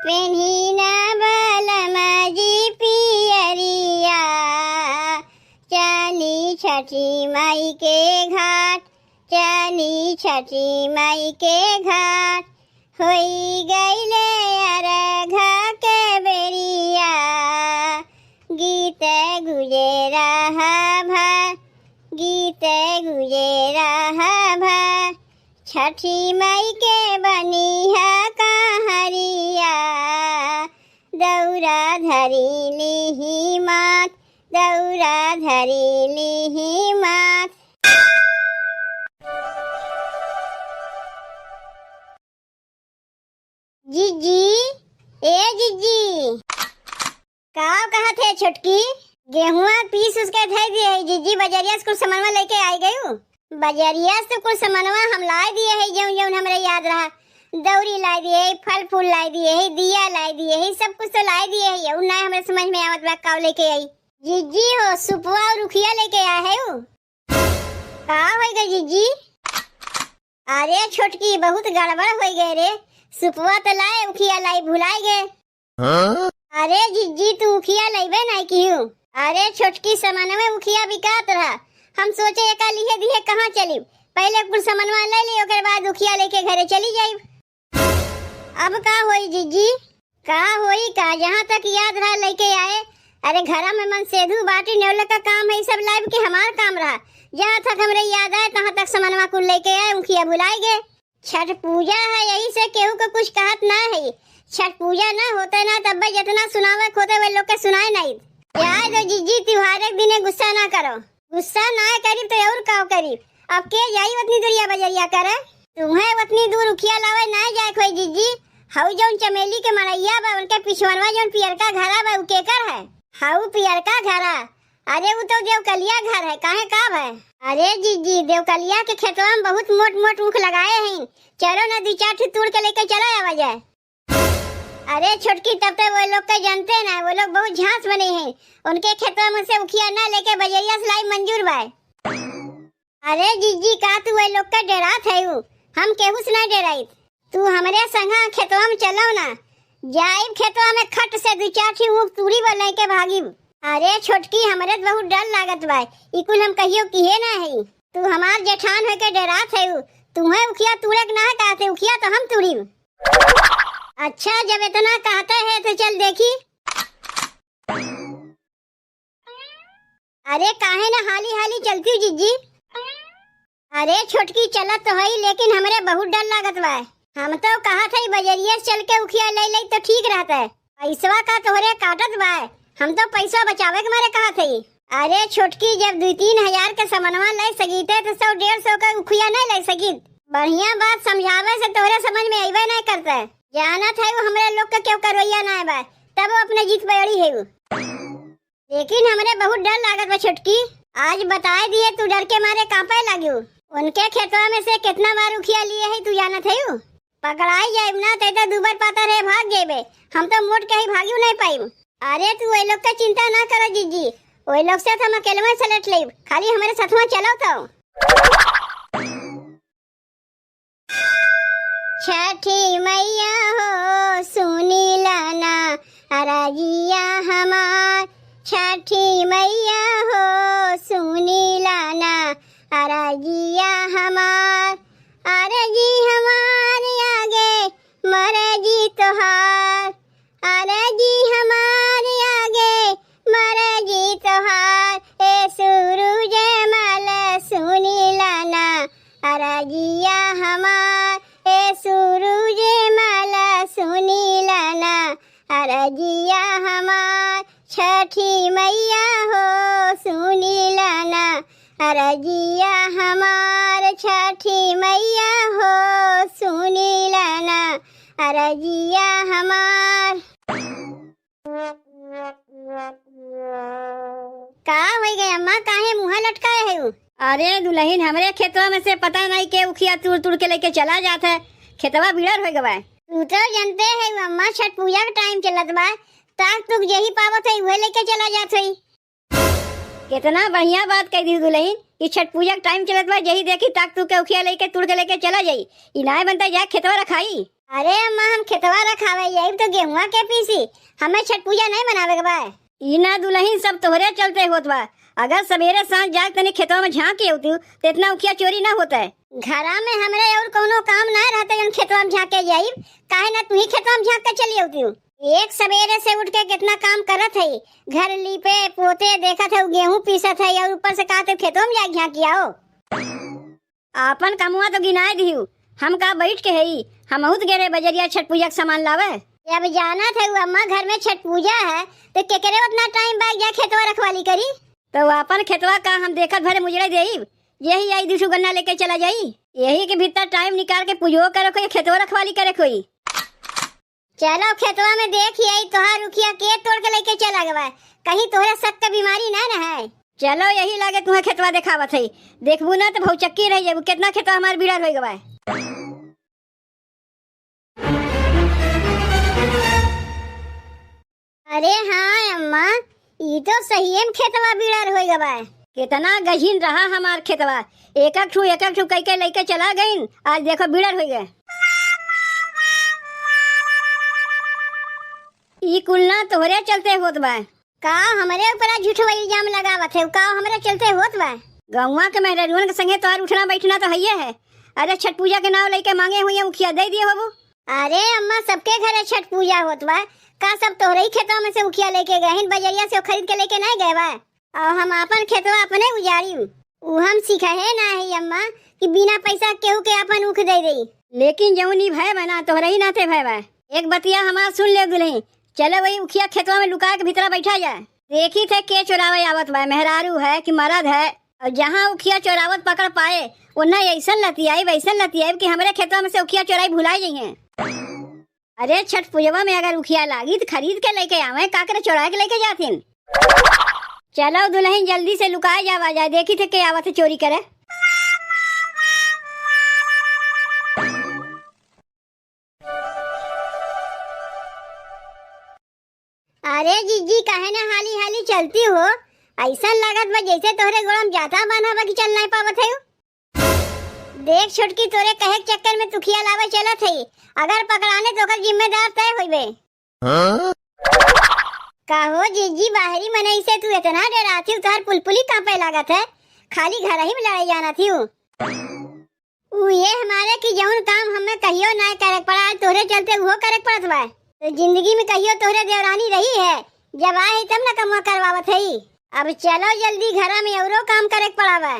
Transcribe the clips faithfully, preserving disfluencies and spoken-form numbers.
पेन्ही ना बलमा जी पियरिया, चली छठी माई के घाट, चली छठी माई के घाट। होई गईले अरघा के बेरिया, गीत गुजे रहा भा, गीत गुजे रहा भा। छठी माई के बनिहा कहरिया, दौरा धरी लिही माथ, दौरा धरी लिही माथ। जिज्जी, ए जिज्जी। का कहत है छोटकी? गेहुआ पीस उसके धई दिए है जिज्जी, बजरिया से कुल सामानवा लेके आई गयू। बजरिया से कुल सामानवा हम लाई दिए है, जौन जौन हमरे याद रहा। दौरी लाई दिए है, फल फूल लाई दिए है, दिया लाई दिए है, सब कुछ तो लाई दिए है। उ ना हमरे समझ में आवत बा का लेके आई। जिज्जी हो, सुपवा और उखिया लेके आए है उ। का होई गई जिज्जी? अरे छोटकी, बहुत गड़बड़ होई गए रे। सुपवा त लाए, उखिया लाई भुलाई गए। हाँ? अरे जिज्जी, तू उखिया लइबे नाई किहू। अरे छोटकी, समनवे उखिया बिकात रहा। हम सोचे एका लिहे दिहे कहाँ चली। पहले कुल समनवा ले ली, ओकर बाद उखिया लेके घरे चली जाई। अब का होई जिज्जी? का होई का, जहाँ तक याद रहा लेके आए। अरे घरा में मन सेधु बाटी नेवले का काम है, ई सब लाइब के हमार काम रहा। जहाँ तक हमरे याद आए, तहाँ तक समनवा कुल लेके आए, उखिया भुलाई गए। छठ पूजा है, यही से केहू को कुछ कहत ना है। छठ पूजा ना होते ना, तब जितना सुनावे के होते, वे लोग के सुनाए नहीं। जाए दो जिज्जी, त्योहार के दिने गुस्सा ना करो। गुस्सा ना करी तो और का करी? अब के जाई उतनी दूरिया बजरिया करे? तुम्हें उतनी दूर उखिया लावे ना जाए कोई जिज्जी। हऊ जौन चमेली के मड़ैया बा, उनके पिछवनवा जौन पियरका घरा बा, उ केकर है? हऊ पियरका घरा। अरे उ तो देवकलिया घर है, काहे का बा? अरे जिज्जी, देवकलिया के खेतवा में बहुत मोट मोट ऊख लगाए हैं। चलो ना, दू चार ठो तोड़ के लेके चलो आवा जाए। अरे छोटकी, तब तो वो लोग के जानते ना, वो लोग बहुत झांस बने हैं। उनके खेतवा में से उखिया ना लेके बजरिया से लाई मंजूर बाय। अरे जिज्जी, का तू वो लोग के डेरात है? उ हम केहू से ना डेराइत। तू हमरे संगा खेतवा में चलो ना, जाइब खेतवा में खट से दू चार ठी ऊख तूड़ी बा लेके भागिब। अरे छोटकी, हमरे तो बहुत डर लागत बा, ई कुल हम कहियो किहे ना है। तू हमार जेठान होके डेरात है, उ तुम्हें उखिया तूड़े के ना है, कहते उखिया तो हम तूड़ीब। अच्छा, जब इतना कहते हैं तो चल देखी। अरे काहे ना हाली हाली चलती जिज्जी? अरे छोटकी चलत तो हई, लेकिन हमरे बहुत डर लागत बा। हम तो कहत हई बजरिया से चल के उखिया ले ले तो ठीक रहते। पैसवा का तोहरे काटत बा, हम तो पैसा बचावे के मारे कहत हई। अरे छोटकी, जब दू तीन हजार के समनवा ले सकीते तो सौ डेढ़ सौ का उखिया नहीं ले सकीत। बढ़िया बात समझावे से तोहरे समझ में अइबे नहीं करते। जानत है वो हमरे लोग का क्यों करवैया ना बा, तब वो अपने जीत पे अड़ी है वो। लेकिन हमरे बहुत डर लागत बा छोटकी। आज बताए दिए, तू डर के मारे कांपे लागियो। उनके खेतवा में से कितना बार उखिया लिए है, तू जानत है यू? पकड़ाई जाइब ना, ते तो दूबर पातर है, भाग जेबे। हम तो मोट के ही भागियो नहीं पाइब। अरे तू वही लोग का चिंता ना करो जिज्जी, वही लोग से तो हम अकेले में सलट लेब, खाली हमारे सथवा चलो तो। छठी मैया हो सुनी लाना अरजिया हमार, छठी मैया हो सुनी लाना अरजिया हमार, अरजी हमार आगे मरजी तोहार, अरजी हमार आगे मरजी तोहार, ए सूरज मल सुनी लाना अरजिया हमार, ए सूरज मल सुनी लाना अरजिया हमार, छठी मैया हो सुनी लाना अरजिया हमार, छठी मैया हो सुनी लाना अरजिया हमार। का होई गए अम्मा, काहे मुँह लटकाए है? अरे दुलहिन, हमरे खेतवा में से पता नहीं के उखिया तूड़ तूड़ के लेके चला जात है, खेतवा बिड़र हो गवा है। तू तो जानते है अम्मा, छठ पूजा के टाइम चलत बा, ताक तुक जेही पावत है उहे लेके चला जात है। कितना बढ़िया बात कह दी दुलहिन, ई छठ पूजा के टाइम चलत बा, जेही देखी ताक तुक के उखिया लेके तूड़ के लेके चला जाई। ई नाय बनता जा खेतवा रखाई। अरे अम्मा, हम खेतवा रखावे, यही तो गेहुआ के पीसी, हमें छठ पूजा नहीं मनावे के बा। ई ना दुलहिन, सब तोहरे चलते होत बा। अगर सबेरे सांझ जाके तनी खेतवा में झांक के अउतू, तो इतना उखिया चोरी ना होता है। घरा में हमरे और कौनो काम ना रहता, जौन खेतवा में झांक के जाइब, काहे ना तू ही खेतवा में झांक के चली अउतू। एक सबेरे से उठ के कितना काम करत है, घर लीपे पोते, देखत है गेहूं पीसत है, और ऊपर से कहत है खेतवा में जाके झांक के आओ। आपन कमवा तो गिनाए दिहू, हम का बैठ के हई, हमहू तो गेरे बजरिया छठ पूजा के सामान लावे। अब जानत है अम्मा, घर में छठ पूजा है, तो केकरे उतना टाइम बा जा खेतवा रखवाली करी? तो आपन खेतवा का हम देखत भरे मुजरे देइब, यही आई दू ठो गन्ना लेके चला जाई, यही के भीतर टाइम निकाल के पूजो करे कोई, खेतवा रखवाली करे कोई। चलो खेतवा में देखी आई, तोहार उखिया के तोड़ के लेके चला गवा, कहीं तोहरे शक के बीमारी ना न है। चलो यही लागे तुम्हें खेतवा देखावत है, देखबू ना तो भौचक्की रह जाबू, कितना खेतवा हमार बिड़र हो गवा है। अरे हाँ अम्मा, ई तो सहिए में खेतवा बिड़र होइ गवा। कितना गहिन रहा हमार खेतवा, एक एक ठू, एक एक ठू कई के लइके चला गइन, आज देखो बिड़र होइ गए। ई कुल ना तोहरे चलते होत बा। का हमरे ऊपर झूठवा इल्जाम लगावत है? का हमरे चलते होत बा? गौवा के मेहरारुअन के संगे तोहार उठना बैठना तो हइये है। अरे छठ पूजा के नाव लइके मांगे हुई उखिया दे दिए होबू। अरे अम्मा, सबके घरे छठ पूजा होत बा, का सब तोहरे ही खेतवा में से उखिया लेके गए हैं? बजरिया से खरीद के लेके नहीं गए बा? और हम आपन खेतवा अपने उजाड़ी, उ हम सिखाए ना है अम्मा कि बिना पैसा केहू के आपन उख दे दे। लेकिन जौन ई भय बा ना, तोहरे ही नाते भय बा। एक बतिया हमार सुन ले दुलही, चलो वही उखिया खेतवा में लुका के भीतरा बैठा जाए, देखी थे के चोरावे आवत बा, मेहरारू है कि मरद है। और जहाँ उखिया चोरावत पकड़ पाए, ओन्हा ऐसन लतियाइब, ऐसन लतियाइब कि हमरे खेतवा में से उखिया चोराई भुला जइहें। अरे छठ पूजवा में अगर उखिया लागी तो खरीद के लेके आवे, का करे चोरा के लेके जाथिन। चलो दुलहिन जल्दी से लुकाए जावा जाए, देखी थे के आवत है चोरी करे। अरे जिज्जी, काहे ना हाली हाली चलती हो? ऐसा लागत बा जैसे तोहरे गोड़ा में जाता बांधा बा कि चल नहीं पावत है। देख छोटकी, तोरे कहे के चक्कर में तू उखिया लावे चलत है, अगर पकड़ाने तो ओकर जिम्मेदार तय होइबे। हाँ? का हो जिज्जी, बाहरी मनई से तू इतना डराती हो, तोहर पुलपुली कांपे लागत है, खाली घर ही में लड़ाई जानत ही हो। उ ये हमारे कि जौन काम हमें कहियो ना करे के पड़ा, आज तोहरे चलते उहो करे के पड़त बा। तो जिंदगी में कहियो तोहरे देवरानी रही है, जब आए है तब ना कमवा करवावत है। अब चलो जल्दी, घरा में औरो काम करे के पड़ा बा।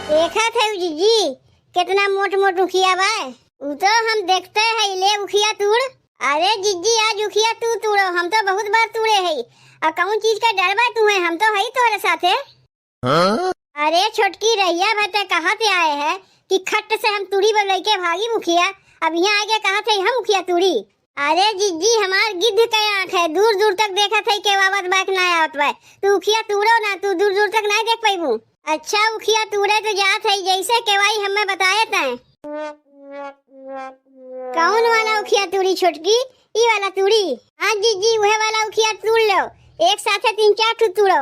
देखत है जिज्जी, कितना मोट मोट उखिया बा। उ तो हम देखते है, ले उखिया तूड़। अरे जिज्जी, आज उखिया तू तूड़ो, हम तो बहुत बार तूड़े है। और कौन चीज का डर बा तुम्हें, हम तो है तोहरे साथे। हाँ? अरे छोटकी, रहिया भर ते कहा ते आए है कि खट से हम तूड़ी बा लइके भागी उखिया, अब यहाँ आके कहा थे हम उखिया तूड़ी। अरे जिज्जी, हमार गिद्ध के आँख है, दूर दूर तक देखत है के आवत बा कि ना आवत बा। तू उखिया तूड़ो ना, तू दूर दूर तक नहीं देख पैबू। अच्छा उखिया तूड़े तो जात है, जैसे केवाई हमें बताए तय। कौन वाला उखिया तूड़ी छोटकी? ई वाला तूड़ी? हाँ जिज्जी, उहे वाला उखिया तूड़ लो, एक साथे तीन चार ठू तूड़ो।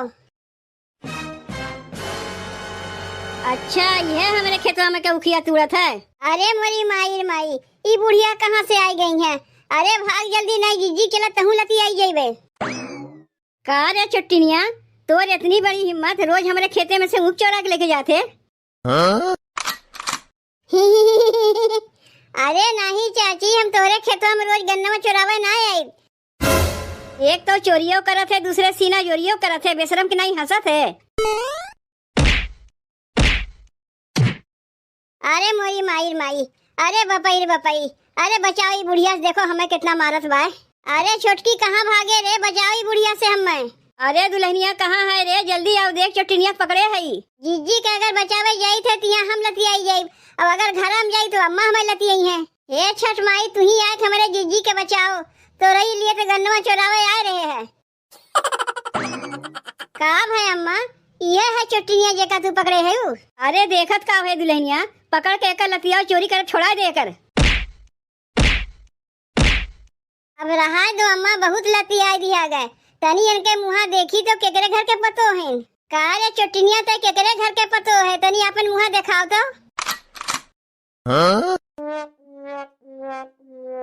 अच्छा, यह हमरे खेतवा में के उखिया तूड़त है? अरे मोरी माई रे माई, ई बुढ़िया कहाँ से आई गई है? अरे भाग जल्दी, नहीं जिज्जी के ला तहूँ लतियाई जइबे। का रे चुट्टिनिया, तोर इतनी बड़ी हिम्मत, रोज हमरे खेते में से ऊख चोरा के लेके जाते? हाँ? अरे नहीं चाची, हम तोहरे खेतवा में रोज गन्नवा चोरावे ना आइब। एक तो चोरियो करत है, दूसरे सीना जोरियो करत है, बेशरम के नहीं हंसत है। अरे मोरी माई रे माई, अरे बपई रे बपई, अरे बचाओ ई बुढ़िया से, देखो हमें कितना मारत बा। अरे छोटकी कहाँ भागे रे, बचाओ ई बुढ़िया से हमें। अरे दुल्हनिया कहाँ है रे, जल्दी आओ, देख चोटिनिया पकड़े है। जिज्जी के अगर बचावे जाई थे तिया हम लतियाई जाई, अब अगर घर में जाई तो अम्मा हमें लतियाई हैं। हे छठ माई, तू ही आए हमरे जिज्जी के बचाओ, तोरही लिए तो गन्नवा चोरावे आए रहे हैं। का भय अम्मा, इहे है चोटिनिया जेका तू पकड़े है उ? अरे देखत का है दुल्हनिया, पकड़ के एकर लतियाओ, चोरी करे छोड़ा दे एकर। अब रहाय दो अम्मा, बहुत लतियाई दिया गए। तनी इनके मुहा देखी तो केकरे घर के पतो हैं। का रे चोटिनिया, तै केकरे घर के पतो है? तनी आपन मुँह देखाव तो। हाँ?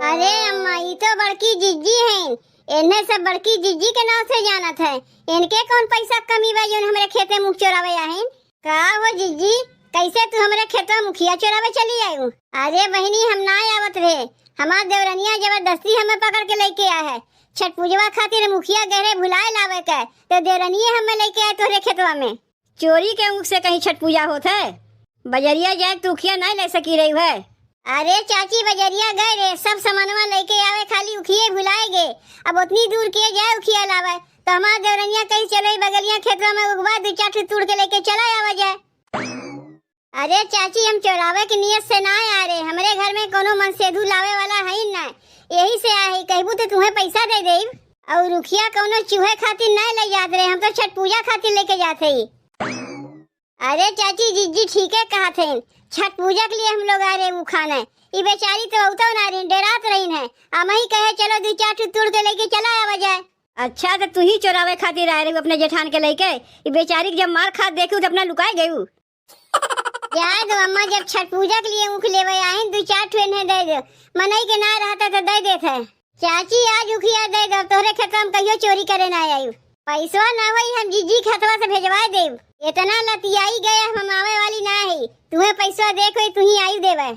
अरे अम्मा, ई तो बड़की जिज्जी हैं। इन्हें सब बड़की जिज्जी के नाव से जानत है। इनके कौन पैसा कमी बा जौन हमरे खेते मुख चोरावे आहिन? का हो जिज्जी, कैसे तू हमरे खेतवा मुखिया चोरावे चली आयु? अरे बहिनी, हम ना आवत रहे, हमार देवरनिया जबरदस्ती हमें पकड़ के लेके आए है। छठ पूजवा खातिर मुखिया गहरे भुलाए लावे के, तो देवरनिये हमें लेके आए तोहरे खेतवा में। चोरी के ऊख से कहीं छठ पूजा होत है? बजरिया जाए तो उखिया नहीं ले सकी रही है। अरे चाची, बजरिया गए रे, सब सामानवा लेके आवे, खाली उखिये भुलाए गे। अब उतनी दूर के जाए उखिया लावे, तो हमार देवरनिया कहीं चलो ई बगलिया खेतवा में उगवा दू चार ठो तोड़ के लेके चला आवा जाए। अरे चाची, हम चोरावे के नियत से ना आ रहे, हमरे घर में कोनो मनसेधु लावे वाला है ही ना, यही से आए ही। कहबू तो तुम्हें पैसा दे देब। और उखिया कोनो चूहे खातिर ना ले जात रहे, हम तो छठ पूजा खातिर लेके जात है। अरे चाची, जिज्जी ठीके कहत हैं, छठ पूजा के लिए हम लोग आ रहे उखाने। ई बेचारी तो अउतो ना रही, डेरात रही है। हम ही कहे चलो दू चार ठो तोड़ के लेके चला आवा जाए। अच्छा, तो तू ही चोरावे खातिर आए रही अपने जेठान के लेके? ई बेचारी के जब मार खात देखू तो अपना लुकाए गयू। जाए दो अम्मा, जब छठ पूजा के लिए ऊख लेवे आइन, दू चार ठो इन्हें दे दो। मनई के ना रहता तो दे देत है। चाची, आज उखिया दे दो, तोहरे खेतवा में कहियो चोरी करे ना आयु। पैसवा ना होई, हम जिज्जी खेतवा से भेजवाए देब। इतना लतियाई गए, हम आवे वाली ना है। तुम्हें पैसवा दे कोई, तू ही आयु देवे।